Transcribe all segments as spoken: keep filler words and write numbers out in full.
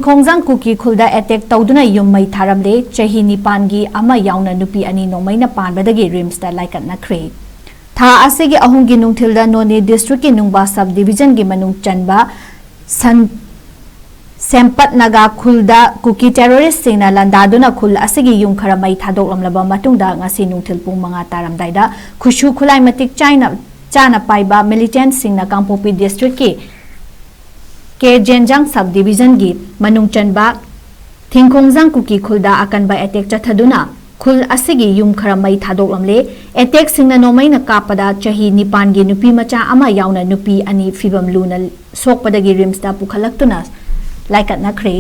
ꯊꯤꯡꯈꯣꯡꯖꯥꯡ ꯀꯨꯀꯤ ꯈꯨꯜꯗ ꯑꯦꯇꯦꯛ ꯇꯧꯗꯨꯅ ꯌꯨꯝ ꯃꯩ ꯊꯥꯔꯝꯂꯦ꯫ ꯆꯍꯤ ꯅꯤꯄꯥꯟꯒꯤ ꯑꯃ ꯌꯥꯎꯅ ꯅꯨꯄꯤ ꯑꯅꯤ ꯅꯣꯡꯃꯩꯅ ꯄꯥꯟꯕꯗꯒꯤ ꯔꯤꯝꯁꯇ ꯂꯥꯏꯀꯠꯅꯈ꯭ꯔꯦ꯫ ꯊꯥ ꯑꯁꯤꯒꯤ ꯑꯍꯨꯝꯒꯤ ꯅꯨꯡꯊꯤꯜꯗ ꯅꯣꯅꯦ ꯗꯤꯁꯇ꯭ꯔꯤꯛꯀꯤ ꯅꯨꯡꯕꯥ ꯁꯕ ꯗꯤꯕꯤꯖꯟꯒꯤ ꯃꯅꯨꯡ ꯆꯟꯕ ꯁꯟ ꯁꯦꯝꯄꯠ ꯅꯥꯒꯥ ꯈꯨꯜꯗ ꯀꯨꯀꯤ ꯇꯦꯔꯣꯔꯤꯁꯁꯤꯡꯅ ꯂꯥꯟꯗꯥꯗꯨꯅ ꯈꯨꯜ ꯑꯁꯤꯒꯤ ꯌꯨꯝ ꯈꯔ ꯃꯩ ꯊꯥꯗꯣꯛꯂꯝꯂꯕ ꯃꯇꯨꯡꯗ ꯉꯁꯤ ꯅꯨꯡꯊꯤꯜ ꯄꯨꯡ ꯃꯉꯥ ꯇꯥꯔꯝꯗꯥꯏꯗ ꯈꯨꯠꯁꯨ ꯈꯨꯠꯂꯥꯏ ꯃꯇꯤꯛ ꯆꯥꯏꯅ ꯆꯥꯅ ꯄꯥꯏꯕ ꯃꯤꯂꯤꯇꯦꯟꯠꯁꯤꯡꯅ ꯀꯥꯡꯄꯣꯛꯄꯤ ꯗꯤꯁꯇ꯭ꯔꯤꯛꯀꯤ ꯀꯦ ꯖꯦꯟꯖꯥꯡ ꯁꯕ ꯗꯤꯕꯤꯖꯟꯒꯤ ꯃꯅꯨꯡ ꯆꯟꯕ ꯊꯤꯡꯈꯣꯡꯖꯥꯡ ꯀꯨꯀꯤ ꯈꯨꯜꯗ ꯑꯀꯟꯕ ꯑꯦꯇꯦꯛ ꯆꯠꯊꯗꯨꯅ ꯈꯨꯜ ꯑꯁꯤꯒꯤ ꯌꯨꯝ ꯈꯔ ꯃꯩ ꯊꯥꯗꯣꯛꯂꯝꯂꯦ꯫ ꯑꯦꯇꯦꯛꯁꯤꯡꯅ ꯅꯣꯡꯃꯩꯅ ꯀꯥꯞꯄꯗ ꯆꯍꯤ ꯅꯤꯄꯥꯟꯒꯤ ꯅꯨꯄꯤ ꯃꯆꯥ ꯑꯃ ꯌꯥꯎꯅ ꯅꯨꯄꯤ ꯑꯅꯤ ꯐꯤꯕꯝ ꯂꯨꯅ ꯁꯣꯛꯄꯗꯒꯤ ꯔꯤꯝꯁꯇ ꯄꯨꯈꯠꯂꯛꯇꯨꯅ ꯂꯥꯏꯀꯠꯅꯈ꯭ꯔꯦ꯫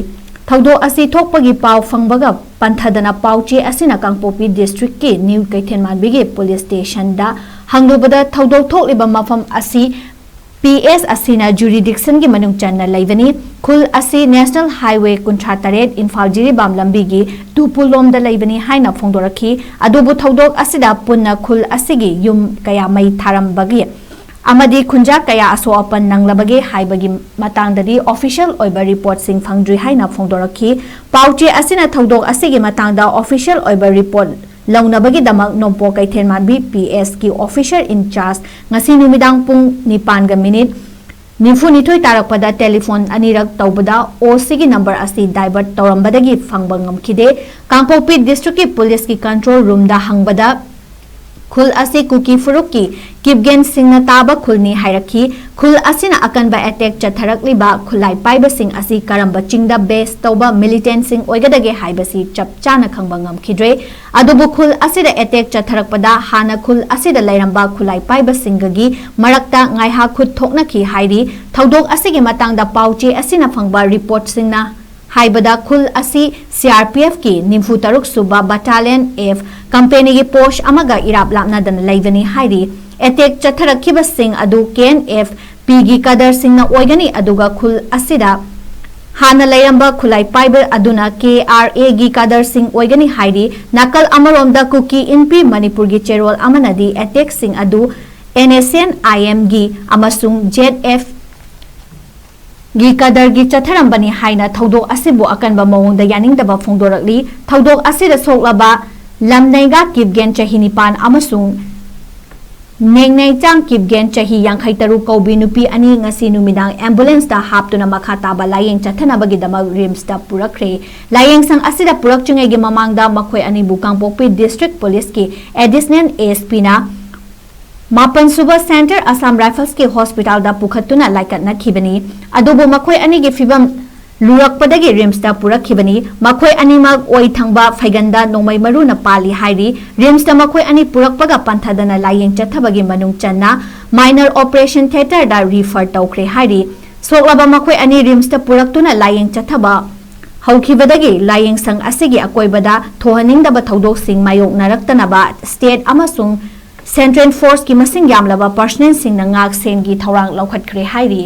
ꯊꯧꯗꯣꯛ ꯑꯁꯤ ꯊꯣꯛꯄꯒꯤ ꯄꯥꯎ ꯐꯪꯕꯒ ꯄꯟꯊꯗꯅ ꯄꯥꯎ ꯆꯦ ꯑꯁꯤꯅ ꯀꯥꯡꯄꯣꯛꯄꯤ ꯗꯤꯁꯇ꯭ꯔꯤꯛꯀꯤ ꯅ꯭ꯌꯨ ꯀꯩꯊꯦꯜꯃꯥꯟꯕꯤꯒꯤ ꯄꯨꯂꯤꯁ ꯁ꯭ꯇꯦꯁꯟꯗ ꯍꯪꯂꯨꯕꯗ ꯊꯧꯗꯣꯛ ꯊꯣꯛꯂꯤꯕ ꯃꯐꯝ ꯑꯁꯤ ꯄꯤ ꯑꯦꯁ ꯑꯁꯤꯅ ꯖꯨꯔꯤꯗꯤꯛꯁꯟꯒꯤ ꯃꯅꯨꯡ ꯆꯟꯅ ꯂꯩꯕꯅꯤ꯫ ꯈꯨꯜ ꯑꯁꯤ ꯅꯦꯁꯅꯦꯜ ꯍꯥꯏꯋꯦ ꯀꯨꯟꯊ꯭ꯔꯥ ꯇꯔꯦꯠ ꯏꯝꯐꯥꯜ ꯖꯤꯔꯤꯕꯥꯝ ꯂꯝꯕꯤꯒꯤ ꯇꯨꯄꯨꯜ ꯂꯣꯝꯗ ꯂꯩꯕꯅꯤ ꯍꯥꯏꯅ ꯐꯣꯡꯗꯣꯔꯛꯈꯤ꯫ ꯑꯗꯨꯕꯨ ꯊꯧꯗꯣꯛ ꯑꯁꯤꯗ ꯄꯨꯟꯅ ꯈꯨꯜ ꯑꯁꯤꯒꯤ ꯌꯨꯝ ꯀꯌꯥ ꯃꯩ ꯊꯥꯔꯝꯕꯒꯤ ꯑꯃꯗꯤ ꯈꯨꯟꯖꯥ ꯀꯌꯥ ꯑꯁꯣꯛ ꯑꯄꯟ ꯅꯪꯂꯕꯒꯦ ꯍꯥꯏꯕꯒꯤ ꯃꯇꯥꯡꯗꯗꯤ ꯑꯣꯐꯤꯁꯤꯌꯦꯜ ꯑꯣꯏꯕ ꯔꯤꯄꯣꯔꯠꯁꯤꯡ ꯐꯪꯗ꯭ꯔꯤ ꯍꯥꯏꯅ ꯐꯣꯡꯗꯣꯔꯛꯈꯤ꯫ ꯄꯥꯎ ꯆꯦ ꯑꯁꯤꯅ ꯊꯧꯗꯣꯛ ꯑꯁꯤꯒꯤ ꯃꯇꯥꯡꯗ ꯑꯣꯐꯤꯁꯤꯌꯦꯜ ꯑꯣꯏꯕ ꯔꯤꯄꯣꯔꯠ ꯂꯧꯅꯕꯒꯤꯗꯃꯛ ꯅꯣꯡꯄꯣꯛ ꯀꯩꯊꯦꯜꯃꯥꯟꯕꯤ ꯄꯤ ꯑꯦꯁꯀꯤ ꯑꯣꯐꯤꯁꯔ ꯏꯟꯆꯥꯔꯖ ꯉꯁꯤ ꯅꯨꯃꯤꯗꯥꯡ ꯄꯨꯡ ꯅꯤꯄꯥꯟꯒ ꯃꯤꯅꯤꯠ ꯅꯤꯐꯨꯅꯤꯊꯣꯏ ꯇꯥꯔꯛꯄꯗ ꯇꯦꯂꯤꯐꯣꯟ ꯑꯅꯤꯔꯛ ꯇꯧꯕꯗ ꯑꯣ ꯁꯤꯒꯤ ꯅꯝꯕꯔ ꯑꯁꯤ ꯗꯥꯏꯚꯔꯠ ꯇꯧꯔꯝꯕꯗꯒꯤ ꯐꯪꯕ ꯉꯝꯈꯤꯗꯦ꯫ ꯀꯥꯡꯄꯣꯛꯄꯤ ꯗꯤꯁꯇ꯭ꯔꯤꯛꯀꯤ ꯄꯨꯂꯤꯁꯀꯤ ꯀꯟꯇ꯭ꯔꯣꯜ ꯔꯨꯝꯗ ꯍꯪꯕꯗ ꯈꯨꯜ ꯑꯁꯤ ꯀꯨꯀꯤ ꯐꯨꯔꯨꯞꯀꯤ ꯀꯤꯞꯒꯦꯟꯁꯤꯡꯅ ꯇꯥꯕ ꯈꯨꯜꯅꯤ ꯍꯥꯏꯔꯛꯈꯤ꯫ ꯈꯨꯜ ꯑꯁꯤꯅ ꯑꯀꯟꯕ ꯑꯦꯇꯦꯛ ꯆꯠꯊꯔꯛꯂꯤꯕ ꯈꯨꯠꯂꯥꯏ ꯄꯥꯏꯕꯁꯤꯡ ꯑꯁꯤ ꯀꯔꯝꯕ ꯆꯤꯡꯗ ꯕꯦꯁ ꯇꯧꯕ ꯃꯤꯂꯤꯇꯦꯟꯠꯁꯤꯡ ꯑꯣꯏꯒꯗꯒꯦ ꯍꯥꯏꯕꯁꯤ ꯆꯞ ꯆꯥꯅ ꯈꯪꯕ ꯉꯝꯈꯤꯗ꯭ꯔꯦ꯫ ꯑꯗꯨꯕꯨ ꯈꯨꯜ ꯑꯁꯤꯗ ꯑꯦꯇꯦꯛ ꯆꯠꯊꯔꯛꯄꯗ ꯍꯥꯟꯅ ꯈꯨꯜ ꯑꯁꯤꯗ ꯂꯩꯔꯝꯕ ꯈꯨꯠꯂꯥꯏ ꯄꯥꯏꯕꯁꯤꯡꯒꯒꯤ ꯃꯔꯛꯇ ꯉꯥꯏꯍꯥꯛ ꯈꯨꯠ ꯊꯣꯛꯅꯈꯤ ꯍꯥꯏꯔꯤ꯫ ꯊꯧꯗꯣꯛ ꯑꯁꯤꯒꯤ ꯃꯇꯥꯡꯗ ꯄꯥꯎ ꯆꯦ ꯑꯁꯤꯅ ꯐꯪꯕ ꯔꯤꯄꯣꯔꯠꯁꯤꯡꯅ ꯍꯥꯏꯕꯗ ꯈꯨꯜ ꯑꯁꯤ ꯁꯤ ꯑꯥꯔ ꯄꯤ ꯑꯦꯐꯀꯤ ꯅꯤꯐꯨ ꯇꯔꯨꯛ ꯁꯨꯕ ꯕꯠꯇꯥꯂꯤꯌꯟ ꯑꯦꯐ ꯀꯝꯄꯦꯅꯤꯒꯤ ꯄꯣꯁ ꯑꯃꯒ ꯏꯔꯥꯞ ꯂꯥꯞꯅꯗꯅ ꯂꯩꯕꯅꯤ ꯍꯥꯏꯔꯤ꯫ ꯑꯦꯇꯦꯛ ꯆꯠꯊꯔꯛꯈꯤꯕꯁꯤꯡ ꯑꯗꯨ ꯀꯦ ꯑꯦꯟ ꯑꯦꯐ ꯄꯤꯒꯤ ꯀꯗꯔꯁꯤꯡꯅ ꯑꯣꯏꯒꯅꯤ, ꯑꯗꯨꯒ ꯈꯨꯜ ꯑꯁꯤꯗ ꯍꯥꯟꯅ ꯂꯩꯔꯝꯕ ꯈꯨꯠꯂꯥꯏ ꯄꯥꯏꯕ ꯑꯗꯨꯅ ꯀꯦ ꯑꯥꯔ ꯑꯦꯒꯤ ꯀꯗꯔꯁꯤꯡ ꯑꯣꯏꯒꯅꯤ ꯍꯥꯏꯔꯤ꯫ ꯅꯥꯀꯜ ꯑꯃꯔꯣꯝꯗ ꯀꯨꯀꯤ ꯏꯟꯄꯤ ꯃꯅꯤꯄꯨꯔꯒꯤ ꯆꯦꯔꯣꯜ ꯑꯃꯅꯗꯤ ꯑꯦꯇꯦꯛꯁꯤꯡ ꯑꯗꯨ ꯑꯦꯟ ꯑꯦꯁ ꯑꯦꯟ ꯑꯥꯏ ꯑꯦꯝꯒꯤ ꯑꯃꯁꯨꯡ ꯖꯦꯠ ꯑꯦꯐ ꯒꯤ ꯀꯗꯔꯒꯤ ꯆꯠꯊꯔꯝꯕꯅꯤ ꯍꯥꯏꯅ ꯊꯧꯗꯣꯛ ꯑꯁꯤꯕꯨ ꯑꯀꯟꯕ ꯃꯑꯣꯡꯗ ꯌꯥꯅꯤꯡꯗꯕ ꯐꯣꯡꯗꯣꯔꯛꯂꯤ꯫ ꯊꯧꯗꯣꯛ ꯑꯁꯤꯗ ꯁꯣꯛꯂꯕ ꯂꯝꯅꯩꯒ ꯀꯤꯞꯒꯦꯟ, ꯆꯍꯤ ꯅꯤꯄꯥꯟ, ꯑꯃꯁꯨꯡ ꯅꯦꯡꯅꯩꯆꯥꯡ ꯀꯤꯞꯒꯦꯟ, ꯆꯍꯤ ꯌꯥꯡꯈꯩ ꯇꯔꯨꯛ ꯀꯧꯕꯤ ꯅꯨꯄꯤ ꯑꯅꯤ ꯉꯁꯤ ꯅꯨꯃꯤꯗꯥꯡ ꯑꯦꯝꯕꯨꯂꯦꯟꯁꯇ ꯍꯥꯞꯇꯨꯅ ꯃꯈꯥ ꯇꯥꯕ ꯂꯥꯌꯦꯡ ꯆꯠꯊꯅꯕꯒꯤꯗꯃꯛ ꯔꯤꯝꯁꯇ ꯄꯨꯔꯛꯈ꯭ꯔꯦ꯫ ꯂꯥꯌꯦꯡꯁꯪ ꯑꯁꯤꯗ ꯄꯨꯔꯛꯇ꯭ꯔꯤꯉꯩꯒꯤ ꯃꯃꯥꯡꯗ ꯃꯈꯣꯏ ꯑꯅꯤꯕꯨ ꯀꯥꯡꯄꯣꯛꯄꯤ ꯗꯤꯁꯇ꯭ꯔꯤꯛ ꯄꯨꯂꯤꯁꯀꯤ ꯑꯦꯗꯤꯁꯅꯦꯜ ꯑꯦ ꯑꯦꯁ ꯄꯤꯅ ꯃꯥꯄꯟ ꯁꯨꯕ ꯁꯦꯟꯇꯔ ꯑꯁꯥꯝ ꯔꯥꯏꯐꯜꯁꯀꯤ ꯍꯣꯁꯄꯤꯇꯥꯜꯗ ꯄꯨꯈꯠꯇꯨꯅ ꯂꯥꯏꯀꯠꯅꯈꯤꯕꯅꯤ꯫ ꯑꯗꯨꯕꯨ ꯃꯈꯣꯏ ꯑꯅꯤꯒꯤ ꯐꯤꯕꯝ ꯂꯨꯔꯛꯄꯗꯒꯤ ꯔꯤꯝꯁꯇ ꯄꯨꯔꯛꯈꯤꯕꯅꯤ꯫ ꯃꯈꯣꯏ ꯑꯅꯤꯃꯛ ꯑꯣꯏ ꯊꯪꯕ ꯐꯩꯒꯟꯗ ꯅꯣꯡꯃꯩ ꯃꯔꯨꯅ ꯄꯥꯜꯂꯤ ꯍꯥꯏꯔꯤ꯫ ꯔꯤꯝꯁꯇ ꯃꯈꯣꯏ ꯑꯅꯤ ꯄꯨꯔꯛꯄꯒ ꯄꯟꯊꯗꯅ ꯂꯥꯌꯦꯡ ꯆꯠꯊꯕꯒꯤ ꯃꯅꯨꯡ ꯆꯟꯅ ꯃꯥꯏꯅꯔ ꯑꯣꯄꯔꯦꯁꯟ ꯊꯤꯌꯦꯇꯔꯗ ꯔꯤꯐꯔ ꯇꯧꯈ꯭ꯔꯦ ꯍꯥꯏꯔꯤ꯫ ꯁꯣꯛꯂꯕ ꯃꯈꯣꯏ ꯑꯅꯤ ꯔꯤꯝꯁꯇ ꯄꯨꯔꯛꯇꯨꯅ ꯂꯥꯌꯦꯡ ꯆꯠꯊꯕ ꯍꯧꯈꯤꯕꯗꯒꯤ ꯂꯥꯌꯦꯡꯁꯪ ꯑꯁꯤꯒꯤ ꯑꯀꯣꯏꯕꯗ ꯊꯣꯛꯍꯟꯅꯤꯡꯗꯕ ꯊꯧꯗꯣꯛꯁꯤꯡ ꯃꯥꯌꯣꯛꯅꯔꯛꯇꯅꯕ ꯁ꯭ꯇꯦꯠ ꯑꯃꯁꯨꯡ ꯁꯦꯟꯇ꯭ꯔꯦꯜ ꯐꯣꯔꯁꯀꯤ ꯃꯁꯤꯡ ꯌꯥꯝꯂꯕ ꯄꯔꯁꯅꯦꯜꯁꯤꯡꯅ ꯉꯥꯛ ꯁꯦꯟꯒꯤ ꯊꯧꯔꯥꯡ ꯂꯧꯈꯠꯈ꯭ꯔꯦ ꯍꯥꯏꯔꯤ꯫